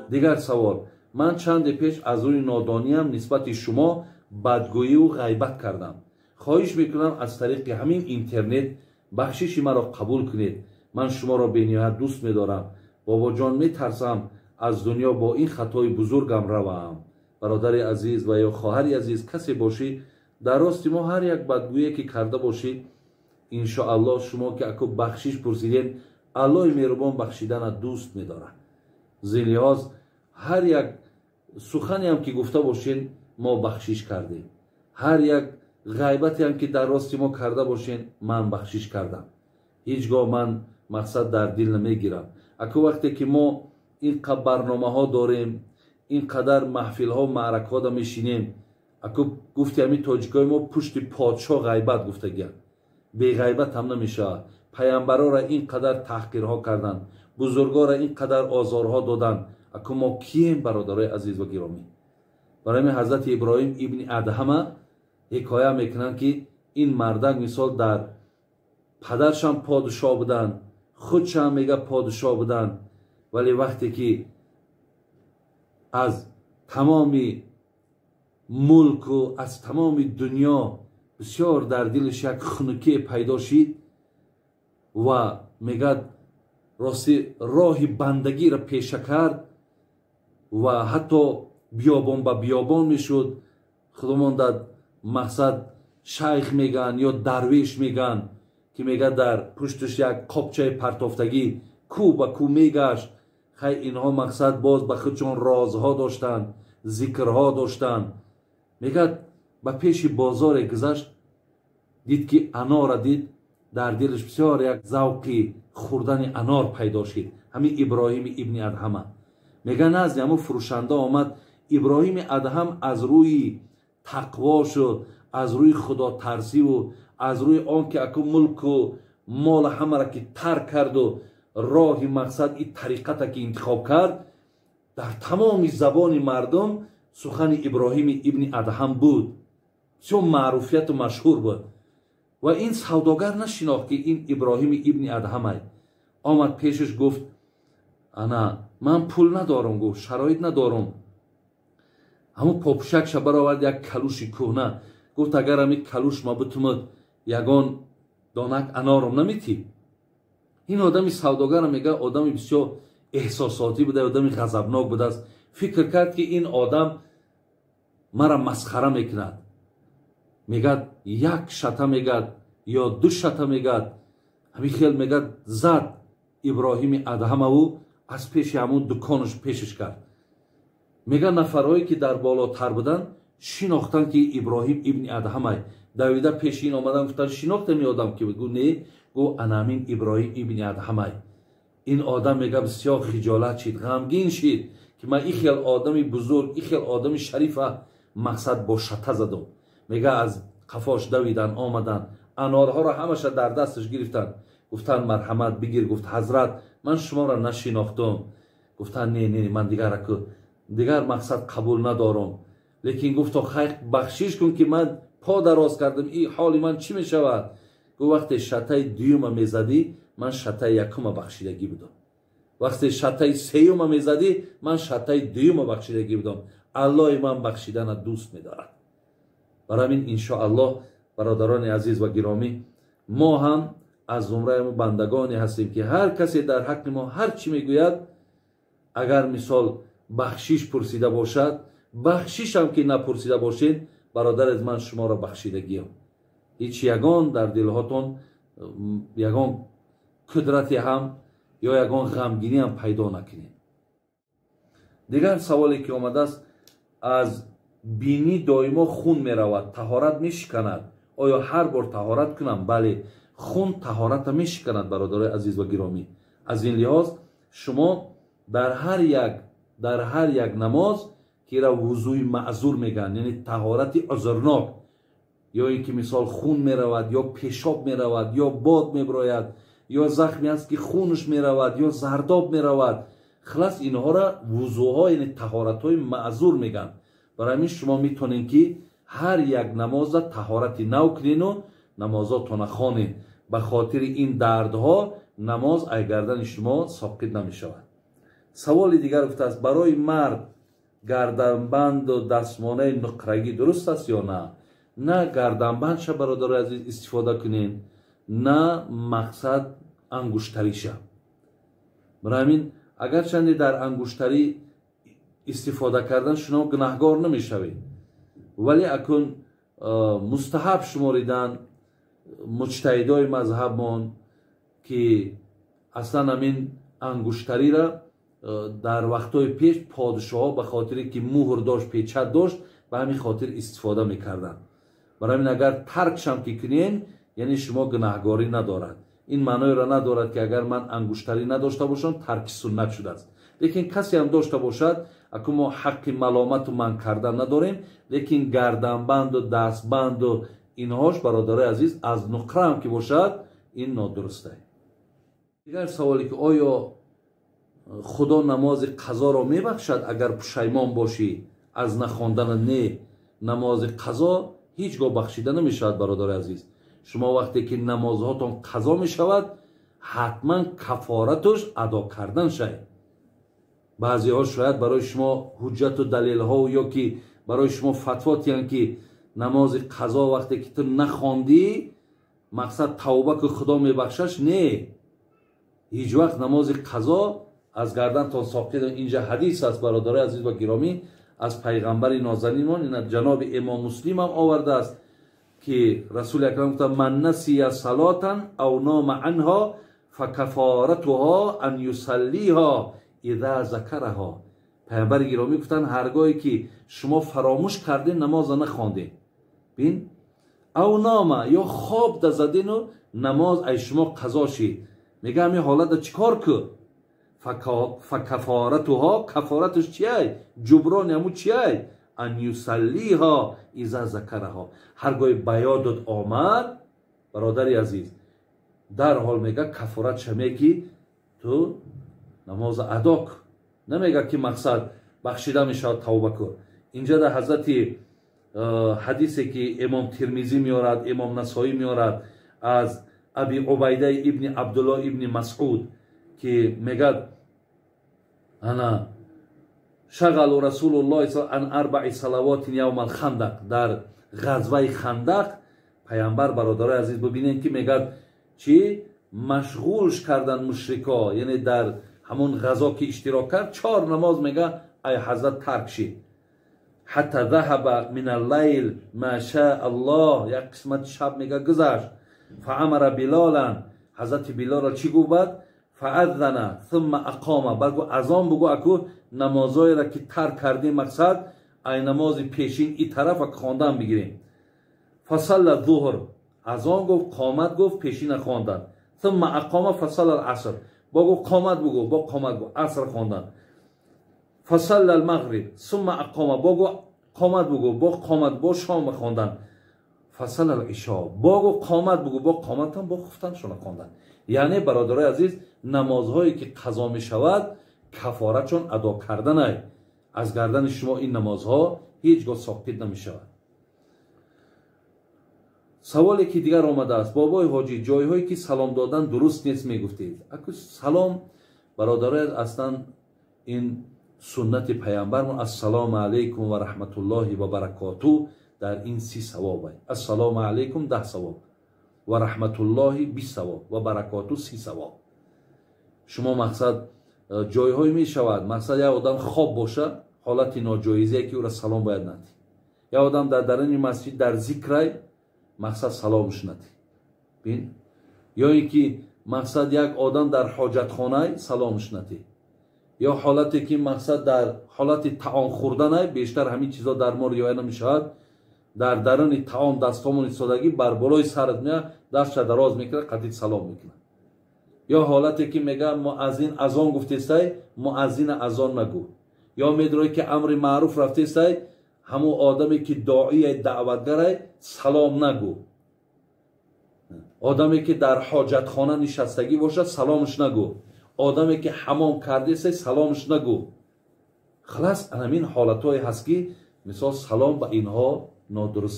Дигар савол: ман чанде пеш аз рӯи нодониям нисбати шумо бадгӯиву ғайбат кардам. Хоҳиш мекунам, аз тариқи ҳамин интернет бахшиши маро қабул кунед. Ман шуморо бениҳоят дӯст медорам. Бобоҷон, метарсам аз дунё бо ин хатои бузургам равам. Бародари азиз ва ё хоҳари азиз, касе бошӣ, дар рости мо ҳар як бадгӯе ки карда бошӣ, иншоаллоҳ шумо ки аку бахшиш пурсидем, Аллоҳи меҳрубон бахшидана дӯст медорад. Зин лиҳоз ҳар як суханеам ки гуфта бошен, мо бахшиш кардем. Ҳар як ғайбатеам ки дар рости мо карда бошен, ман бахшиш кардам. Ҳеҷ гоҳ ман мақсад дар дил намегирам. Аку вақте ки мо ин қадр барномаҳо дорем, ин қадар маҳфилҳо, маъракҳода мешинем, аку гуфти ҳамин тоҷикои мо пушти подшоҳ ғайбат гуфтагианд. Беғайбат ҳам намешавад. Паямбарора ин қадар таҳқирҳо карданд, бузургора ин қадар озорҳо доданд. Аку мо кием, бародарои азиз ва гиромӣ? Барои ҳамин ҳазрати Иброҳим ибни Адҳама ҳикоя мекунанд, ки ин мардак мисол дар падаршам подшоҳ буданд, худшам мега подшоҳ буданд, вале вақте ки аз тамоми мулку аз тамоми дунё бисёр дар дилаш як хунукие пайдо шид ва мегӯяд, рости роҳи бандагиро пеша кард ва ҳатто биёбон ба биёбон мешуд. Худомон дар мақсад шайх мегӯянд ё дарвеш мегӯянд, ки мегӯяд, дар пушташ як қопчаи партофтагӣ кӯ ба кӯ мегашт. Хай, инҳо мақсад боз ба худшон розҳо доштанд, зикрҳо доштанд. Мегӯяд, ба пеши бозоре гузашт, дид ки анора дид, дар дилаш бисёр як завқи хӯрдани анор пайдо шид. Ҳамин Иброҳими ибни Адҳама мега, назди ҳамун фурӯшанда омад. Иброҳими Адҳам аз рӯи тақво шуд, аз рӯи худотарсиву аз рӯи он ки аку мулку мола ҳамаро ки тарк карду роҳи мақсад и тариқата ки интихоб кард, дар тамоми забони мардум сухани Иброҳими ибни Адҳам буд, бисёр маъруфияту машҳур буд. Ва ин савдогар нашинохт, ки ин Иброҳими ибни Адҳамай. Омад пешаш, гуфт: «Ана, ман пул надорам», гуфт, «шароит надорам». Ҳамун попушакша баровард, як калуши кӯҳна. Гуфт: «Агар ҳамин калуш ма бутумад, ягон донак анорам наметӣ?» Ин одами савдогара, мега, одами бисёр эҳсосотӣ буда, одами ғазабнок будааст. Фикр кард, ки ин одам мара масхара мекунад. Мегӯяд, як шата, мегӯяд, ё ду шата, мегӯяд, ҳамин хел, мегӯяд, зад Иброҳими Адҳамаву аз пеши ҳамун дуконаш пешаш кард. Мега, нафарҳое ки дар болотар буданд, шинохтанд, ки Иброҳим ибни Адҳамай. Давида пеши ин омадан, гуфтанд: «Шинохтем ин одам ки буд?» Гуфт: «Не». Гуфт: «Анамин Иброҳим ибни Адҳамай». Ин одам, мега, бисёр хиҷолат шид, ғамгин шид, ки ман ин хел одами бузург, ин хел одами шарифа мақсад бо шата задум. Мега, аз қафош давидан омаданд, анорҳоро ҳамаша дар дасташ гирифтанд, гуфтанд: «Марҳамат, бигир». Гуфт: «Ҳазрат, ман шуморо нашинохтум». Гуфтанд: «Не, не, ман дигар аку дигар мақсад қабул надорам». Лекин гуфто: «Хайр, бахшиш кун, ки ман по дароз кардам, и ҳоли ман чӣ мешавад?» Гуфт: «Вақте шатаи дуюма мезадӣ, ман шатаи якума бахшидагӣ будам. Вақте шатаи сеюма мезадӣ, ман шатаи дуюма бахшидагӣ будам. Аллоҳи ман бахшидана дӯст медорад». Барои ҳамин, иншоаллоҳ, бародарони азиз ва гиромӣ, мо ҳам аз зумраи бандагоне ҳастем, ки ҳар касе дар ҳаққи мо ҳар чӣ мегӯяд, агар мисол бахшиш пурсида бошад, бахшишам ки напурсида бошед, бародар аз ман шуморо бахшидагиям. Ҳеҷ ягон дар дилҳотон ягон кудрате ҳам ё ягон ғамгинӣ ҳам пайдо накунед. Дигар саволе ки омадааст: аз бинӣ доимо хун меравад, таҳорат мешиканад, оё ҳар бор таҳорат кунам? Бале, хун таҳората мешиканад, бародарои азиз ва гиромӣ. Аз ин лиҳоз шумо дар ҳар як намоз, ки ира вузӯи маъзур мегӯянд, яъне таҳорати узрнок, ё ин ки мисол хун меравад, ё пешоб меравад, ё бод мебирояд, ё захме аст, ки хунаш меравад, ё зардоб меравад, хулас, инҳоро вузӯҳо, яъне таҳоратҳои маъзур мегӯянд. Барои ҳамин шумо метавонед, ки ҳар як намоза таҳорати нав кунену намозотона хонед. Ба хотири ин дардҳо Намоз ай гардани шумо соқит намешавад. Саволи дигар гуфтааст: барои мард гарданбанду дастмонаи нуқрагӣ дуруст аст ё на? На гарданбандша, бародари азиз, истифода кунед, на мақсад ангуштариша. Барои ҳамин агарчанде дар ангуштарӣ истифода кардан шумо гунаҳгор намешавед, вале акун мустаҳаб шуморидан муҷтаҳидои мазҳабмон, ки аслан ҳамин ангуштарира дар вақтҳои пеш подшоҳо ба хотире ки муҳр дошт, печат дошт, ба ҳамин хотир истифода мекарданд. Барои ҳамин агар таркшам ки кунен, яъне шумо гунаҳгорӣ надорад. Ин маъноеро надорад, ки агар ман ангуштарӣ надошта бошам, тарки суннат шудааст. Лекин касе ҳам дошта бошад, аку мо ҳаққи маломату ман кардан надорем, лекин гарданбанду дастбанду инҳош, бародарои азиз, аз нуқра ҳам ки бошад, ин нодурусте. Дигар саволе ки оё Худо намози қазоро мебахшад агар пушаймон бошӣ аз нахондана? Не, намози қазо ҳеҷ гоҳ бахшида намешавад, бародари азиз. Шумо вақте ки намозҳотон қазо мешавад, ҳатман кафоратуш адо кардан шай. Баъзеҳо шояд барои шумо ҳуҷҷату далелҳо ё ки барои шумо фатво тиҳанд, ки намози қазо вақте ки ту нахондӣ, мақсад тавба ки Худо мебахшаш. Не, ҳеҷ вақт намози қазо аз гардантон соқит. Инҷа ҳадис аст, бародарои азиз ва гиромӣ, аз пайғамбари нозанинмон, ина ҷаноби имом Муслим ҳам овардааст, ки Расули акрам гуфта: ман насия салотан ав нома анҳо факафоратуҳо ан юсаллиҳо иза закараҳо. Пайғамбари гиромӣ гуфтанд: ҳаргоҳе ки шумо фаромӯш кардем, намоза нахондем, бин, ав нома ё хоб дазадену намоз ай шумо қазо шид, мега ҳамин ҳолата чӣ кор ку? Факафоратуҳо, кафоратуш чиай? Ҷуброни ҳаму чиай? Ан юсаллиҳо иза закараҳо. Ҳаргоҳе ба ёдот омад, бародари азиз, дарҳол мега кафорат шаме, ки ту намоза адо кун. Намега ки мақсад бахшида мешавад, тавба кун. Инҷа дар ҳазрати ҳадисе ки имом Тирмизӣ меорад, имом Насоӣ меорад аз Аби Убайдаи ибни Абдулло ибни Масъуд, ки мегӯяд: ана шағалу Расулуллоҳи ан арбаи салавотин явма алхандақ. Дар ғазваи Хандақ пайғамбар, бародарои азиз, бибинед, ки мегӯяд чӣ машғулш кардан мушрико, яъне дар ҳамон ғазо ки иштирок кард, чор намоз мега ай ҳазрат тарк шид. Ҳатта заҳаба мин аллайл ма шаа Аллоҳ, як қисмати шаб мега гузашт. Фаамара Билолан, ҳазрати Билолро чӣ гуфт баъд? Фааззана сумма ақома, баъд гуфт: азон бугӯ, аку намозҳоеро ки тарк кардем, мақсад ай намози пешин и тараф хондан бигирем. Фасалла зуҳр, азон гуфт, қомат гуфт, пешина хондан. Сумма ақома фасалла аср, бо гуфт қомат бугӯ, бо қомат гуфт, аср хондан. Фасалла алмағриб сумма ақома, бо гуфт қомат бугӯ, бо қомат, бо шом хондан. Фасалла ишо, бо гуфт қомат бугӯ, бо қоматан, бо хуфтаншона хондан. Яъне, бародарои азиз, намозҳое ки қазо мешавад, кафоратшон адо карданай. Аз гардани шумо ин намозҳо ҳеҷ гоҳ соқит намешавад. Саволе ки дигар омадааст: бобои ҳоҷӣ, ҷойҳое ки салом додан дуруст нест мегуфтед. Аку салом, бародарои, аслан ин суннати пайғамбармон ассалому алайкум ва раҳматуллоҳи ва баракоту дар ин 30 савоб. Ассалому алайкум 10 савоб, ва раҳматуллоҳи 20 савоб, ва баракоту 30 савоб. Шумо мақсад ҷойҳое мешавад, мақсад як одам хоб боша, ҳолати ноҷоизие ки ӯра салом бояд надиҳ. Як одам дар даруни масҷид дар зикрай, мақсад саломш надиҳ. Бин, ё ин ки мақсад як одам дар ҳоҷатхонай, саломш надиҳ. Ё ҳолате ки мақсад дар ҳолати таом хӯрданай, бештар ҳамин чизо дар мо риоя намешавад. Дар даруни таом дастҳомон истодагӣ, бар болои сарат меяд, дастша дароз мекунад, қатид салом мекунад. Ё ҳолате ки мега муаззин азон гуфтестай, муаззина азон нагӯ. Ё медрои ки амри маъруф рафтестай, ҳамун одаме ки доия даъватгарай салом нагӯ. Одаме ки дар ҳоҷатхона нишастагӣ бошад, саломш нагӯ. Одаме ки ҳамом кардесай, саломш нагӯ. Халас, анамин ҳолатҳое ҳаст, ки мисол салом ба инҳо нодуруст.